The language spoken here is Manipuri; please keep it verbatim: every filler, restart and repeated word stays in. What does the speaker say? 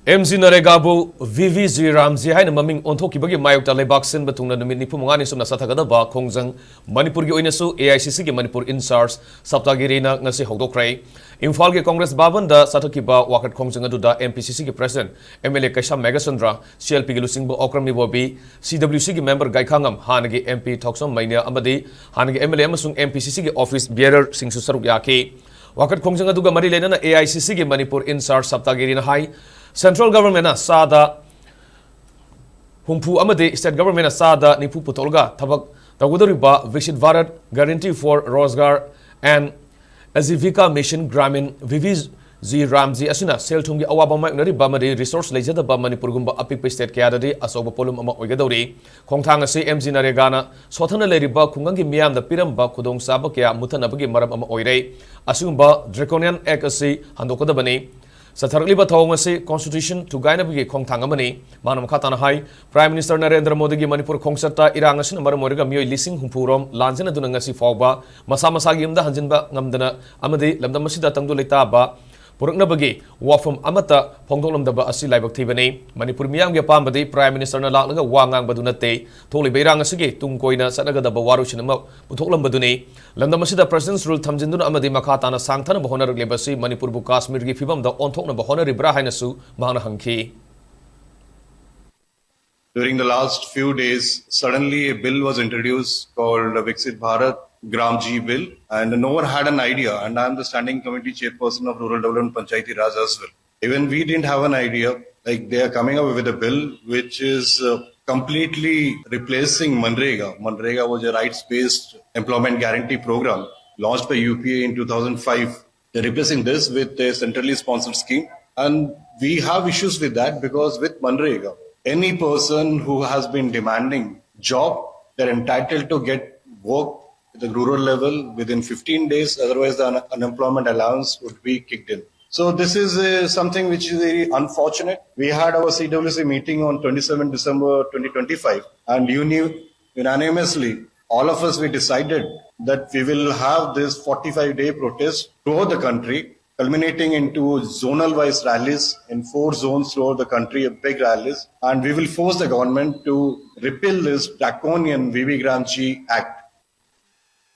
ꯑꯦꯝ ꯖꯤ ꯅꯔꯦꯒꯥꯕꯨ ꯚꯤ ꯚꯤ ꯖꯤ ꯔꯥꯝꯖꯤ ꯍꯥꯏꯅ ꯃꯃꯤꯡ ꯑꯣꯟꯊꯣꯛꯈꯤꯕꯒꯤ ꯃꯥꯌꯣꯛꯇ ꯂꯩꯕꯥꯛ ꯁꯤꯟꯕ ꯊꯨꯡꯅ ꯅꯨꯃꯤꯠ ꯅꯤꯐꯨ ꯃꯉꯥꯅꯤ ꯁꯨꯞꯅ ꯆꯠꯊꯒꯗꯕ ꯈꯣꯡꯖꯪ ꯃꯅꯤꯄꯨꯔꯒꯤ ꯑꯣꯏꯅꯁꯨ ꯑꯦ ꯑꯥꯏ ꯁꯤ ꯁꯤꯒꯤ ꯃꯅꯤꯄꯨꯔ ꯏꯟꯆꯥꯔꯖ ꯁꯞꯇꯥꯒꯤꯔꯤꯅ ꯉꯁꯤ ꯍꯧꯗꯣꯛꯈ꯭ꯔꯦ꯫ ꯏꯝꯐꯥꯜꯒꯤ ꯀꯣꯡꯒ꯭ꯔꯦꯁ ꯚꯕꯟꯗ ꯆꯠꯊꯈꯤꯕ ꯋꯥꯀꯠ ꯈꯣꯡꯖꯪ ꯑꯗꯨꯗ ꯑꯦꯝ ꯄꯤ ꯁꯤ ꯁꯤꯒꯤ president M L A Keisham Meghachandra, C L ꯄꯤꯒꯤ ꯂꯨꯆꯤꯡꯕ ꯑꯣꯀ꯭ꯔꯝ ꯏꯕꯣꯕꯤ, ꯁꯤ ꯗꯕ꯭ꯂꯤꯎ ꯁꯤꯒꯤ ꯃꯦꯝꯕꯔ ꯒꯥꯏꯈꯥꯉꯝ, ꯍꯥꯟꯅꯒꯤ ꯑꯦꯝ ꯄꯤ ꯊꯣꯛꯆꯣꯝ ꯃꯩꯅ꯭ꯌꯥ ꯑꯃꯗꯤ ꯍꯥꯟꯅꯒꯤ ꯑꯦꯝ ꯑꯦꯜ ꯑꯦ ꯑꯃꯁꯨꯡ ꯑꯦꯝ ꯄꯤ ꯁꯤ ꯁꯤꯒꯤ ꯑꯣꯐꯤꯁ ꯕꯤꯌꯔꯔꯁꯤꯡꯁꯨ ꯁꯔꯨꯛ ꯌꯥꯈꯤ꯫ ꯋꯥꯀꯠ ꯈꯣꯡꯖꯪ ꯑꯗꯨꯒ ꯃꯔꯤ ꯂꯩꯅꯅ ꯑꯦ ꯑꯥꯏ ꯁꯤ ꯁꯤꯒꯤ ꯃꯅꯤꯄꯨꯔ ꯏꯟꯆꯥꯔꯖ ꯁꯞꯇꯥꯒꯤꯔꯤꯅ ꯍꯥꯏ, ꯁꯦꯟꯇ꯭ꯔꯦꯜ ꯒꯚꯔꯟꯃꯦꯟꯠꯅ ꯆꯥꯗ ꯍꯨꯝꯐꯨ ꯑꯃꯗꯤ ꯁ꯭ꯇꯦꯠ ꯒꯚꯔꯟꯃꯦꯟꯠꯅ ꯆꯥꯗ ꯅꯤꯐꯨ ꯄꯨꯊꯣꯛꯂꯒ ꯊꯕꯛ ꯇꯧꯒꯗꯧꯔꯤꯕ Viksit Bharat guarantee for Rozgar and Ajeevika mission Gramin, V V G Ramji ꯑꯁꯤꯅ ꯁꯦꯜ ꯊꯨꯝꯒꯤ ꯑꯋꯥꯕ ꯃꯥꯌꯣꯛꯅꯔꯤꯕ ꯑꯃꯗꯤ ꯔꯤꯁꯣꯔꯁ ꯂꯩꯖꯗꯕ ꯃꯅꯤꯄꯨꯔꯒꯨꯝꯕ ꯑꯄꯤꯛꯄ ꯁ꯭ꯇꯦꯠ ꯀꯌꯥꯗꯗꯤ ꯑꯆꯧꯕ ꯄꯣꯠꯂꯨꯝ ꯑꯃ ꯑꯣꯏꯒꯗꯧꯔꯤ꯫ ꯈꯣꯡꯊꯥꯡ ꯑꯁꯤ ꯑꯦꯝ ꯖꯤ ꯅꯔꯦꯒꯥꯅ ꯁꯣꯠꯊꯅ ꯂꯩꯔꯤꯕ ꯈꯨꯡꯒꯪꯒꯤ ꯃꯤꯌꯥꯝꯗ ꯄꯤꯔꯝꯕ ꯈꯨꯗꯣꯡꯆꯥꯕ ꯀꯌꯥ ꯃꯨꯠꯊꯅꯕꯒꯤ ꯃꯔꯝ ꯑꯃ ꯑꯣꯏꯔꯦ꯫ ꯑꯁꯤꯒꯨꯝꯕ ꯗ꯭ꯔꯦꯀꯣꯅꯤꯌꯟ ꯑꯦꯛ ꯑꯁꯤ ꯍꯟꯗꯣꯛꯀꯗꯕꯅꯤ꯫ ꯆꯠꯊꯔꯛꯂꯤꯕ ꯊꯧꯑꯣꯡ ꯑꯁꯤ ꯀꯣꯟꯁꯇꯤꯇ꯭ꯌꯨꯁꯟ ꯊꯨꯒꯥꯏꯅꯕꯒꯤ ꯈꯣꯡꯊꯥꯡ ꯑꯃꯅꯤ꯫ ꯃꯥꯅ ꯃꯈꯥ ꯇꯥꯅ ꯍꯥꯏ, ꯄ꯭ꯔꯥꯏꯝ ꯃꯤꯅꯤꯁꯇꯔ ꯅꯔꯦꯟꯗ꯭ꯔ ꯃꯣꯗꯤꯒꯤ ꯃꯅꯤꯄꯨꯔ ꯈꯣꯡꯆꯠꯇ ꯏꯔꯥꯡ ꯑꯁꯤꯅ ꯃꯔꯝ ꯑꯣꯏꯔꯒ ꯃꯤꯑꯣꯏ ꯂꯤꯁꯤꯡ ꯍꯨꯝꯐꯨ ꯔꯣꯝ ꯂꯥꯟꯖꯦꯟꯅꯗꯨꯅ ꯉꯁꯤ ꯐꯥꯎꯕ ꯃꯁꯥ ꯃꯁꯥꯒꯤ ꯌꯨꯝꯗ ꯍꯟꯖꯤꯟꯕ ꯉꯝꯗꯅ ꯑꯃꯗꯤ ꯂꯝꯗꯝ ꯑꯁꯤꯗ ꯇꯪꯗꯨ ꯂꯩꯇꯥꯕ ꯄꯨꯔꯛꯅꯕꯒꯤ ꯋꯥꯐꯝ ꯑꯃꯠꯇ ꯐꯣꯡꯗꯣꯛꯂꯝꯗꯕ ꯑꯁꯤ ꯂꯥꯏꯕꯛ ꯊꯤꯕꯅꯤ꯫ ꯃꯅꯤꯄꯨꯔ ꯃꯤꯌꯥꯝꯒꯤ ꯑꯄꯥꯝꯕꯗꯤ ꯄ꯭ꯔꯥꯏꯝ ꯃꯤꯅꯤꯁꯇꯔꯅ ꯂꯥꯛꯂꯒ ꯋꯥ ꯉꯥꯡꯕꯗꯨ ꯅꯠꯇꯦ꯫ ꯊꯣꯛꯂꯤꯕ ꯏꯔꯥꯡ ꯑꯁꯤꯒꯤ ꯇꯨꯡ ꯀꯣꯏꯅ ꯆꯠꯅꯒꯗꯕ ꯋꯥꯔꯣꯏꯁꯤꯟ ꯑꯃ ꯄꯨꯊꯣꯛꯂꯝꯕꯗꯨꯅꯤ꯫ ꯂꯝꯗꯝ ꯑꯁꯤꯗ ꯄ꯭ꯔꯁꯤꯗꯦꯟꯠ ꯔꯨꯜ ꯊꯝꯖꯤꯟꯗꯨꯅ ꯑꯃꯗꯤ ꯃꯈꯥ ꯇꯥꯅ ꯁꯥꯡꯊꯅꯕ ꯍꯣꯠꯅꯔꯛꯂꯤꯕ ꯑꯁꯤ ꯃꯅꯤꯄꯨꯔꯕꯨ ꯀꯥꯁꯃꯤꯔꯒꯤ ꯐꯤꯕꯝꯗ ꯑꯣꯟꯊꯣꯛꯅꯕ ꯍꯣꯠꯅꯔꯤꯕ꯭ꯔꯥ ꯍꯥꯏꯅꯁꯨ ꯃꯍꯥꯛꯅ ꯍꯪꯈꯤ꯫ During the last few days, suddenly a bill was introduced called the Viksit Bharat Gramji Bill, and no one had an idea. And I'm the standing committee chairperson of Rural Development Panchayati Raj as well. Even we didn't have an idea. Like, they are coming up with a bill which is uh, completely replacing MGNREGA. MGNREGA was a rights-based employment guarantee program launched by U P A in two thousand five. They're replacing this with a centrally sponsored scheme, and we have issues with that because with MGNREGA, any person who has been demanding job, they're entitled to get work at the rural level within fifteen days. Otherwise, the un- unemployment allowance would be kicked in. So this is uh, something which is very unfortunate. We had our C W C meeting on twenty-seventh December twenty twenty-five, and uni- unanimously, all of us, we decided that we will have this forty-five day protest throughout the country. culminating into zonal wise rallies in four zones throughout the country, big rallies. And we will force the government to repeal this draconian V V Gram G Act.